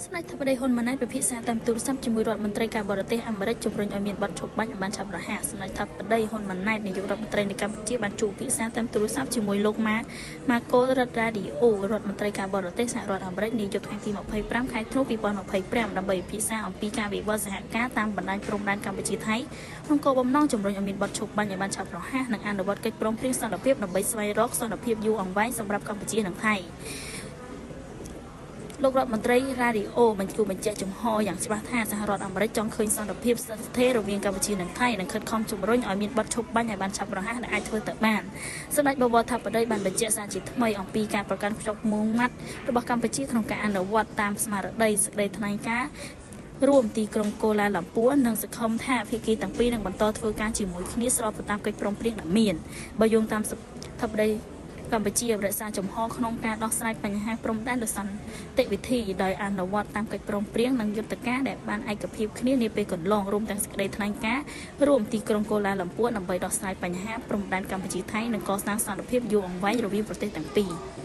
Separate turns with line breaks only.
ស្ដេចធិបតីហ៊ុនម៉ាណែតពិភាក្សាតាមទូរស័ព្ទជាមួយរដ្ឋមន្ត្រីការបរទេសអាមេរិកជំរុញឲ្យមានបទឈប់បាញ់ឲ្យបានឆាប់រហ័ស។ សម្ដេចធិបតីហ៊ុនម៉ាណែតនាយករដ្ឋមន្ត្រីនៃកម្ពុជាបានជួបពិភាក្សាតាមទូរស័ព្ទជាមួយលោកម៉ាកូ រ៉ាឌីអូ រដ្ឋមន្ត្រីការបរទេសសហរដ្ឋអាមេរិកនាយប់ថ្ងៃទី25ខែធ្នូ2025ដើម្បីពិភាក្សាអំពីការវិវត្តសហការតាមបណ្ដាញព្រំដែនកម្ពុជាថៃក្នុងគោលបំណងជំរុញឲ្យមានបទឈប់បាញ់ឲ្យបានឆាប់រហ័សនិងអនុវត្តកិច្ចព្រមព្រៀងសន្តិភាពដើម្បីស្វែងរកសន្តិភាពយូរអង្វែងសម្រាប់កម្ពុជានិងថៃ។ លោករដ្ឋមន្ត្រីរ៉ាឌីអូបញ្ជូបញ្ជាក់ចំហយ៉ាងច្បាស់ថាសហរដ្ឋអាមេរិកចង់ឃើញសន្តិភាពស្ថិររវាងកម្ពុជានិងថៃនិងខិតខំជំរុញឲ្យមានបទឈប់បាញ់ឲ្យបានឆាប់រហ័សដែលអាចធ្វើទៅបាន។ សម្ដេចបវរធិបតីបានបញ្ជាក់សារជាថ្មីអំពីការប្រកាន់ខ្ជាប់មុងម៉ាត់របស់កម្ពុជាក្នុងការអនុវត្តតាមស្មារតីសេចក្តីថ្លែងការណ៍រួមទីក្រុងកូឡាឡាំពួរនិងសង្ឃឹមថាភាគីទាំងពីរនឹងបន្តធ្វើការជាមួយគ្នាស្របទៅតាមកិច្ចព្រមព្រៀងដែលមាន។ បើយោងតាមធិបតីកម្ពុជារក្សាចំហក្នុងការដោះស្រាយបញ្ហាព្រំដែនដោយសន្តិវិធីដោយអនុវត្តតាមកិច្ចព្រមព្រៀងនិងយន្តការដែលបានឯកភាពគ្នានាពេលកន្លងរួមទាំងសេចក្តីថ្លែងការណ៍រួមទីក្រុងកូឡាឡាំពួរដើម្បីដោះស្រាយបញ្ហាព្រំដែនកម្ពុជាថៃនិងកសាងសន្តិភាពយូរអង្វែងរវាងប្រទេសទាំងពីរ។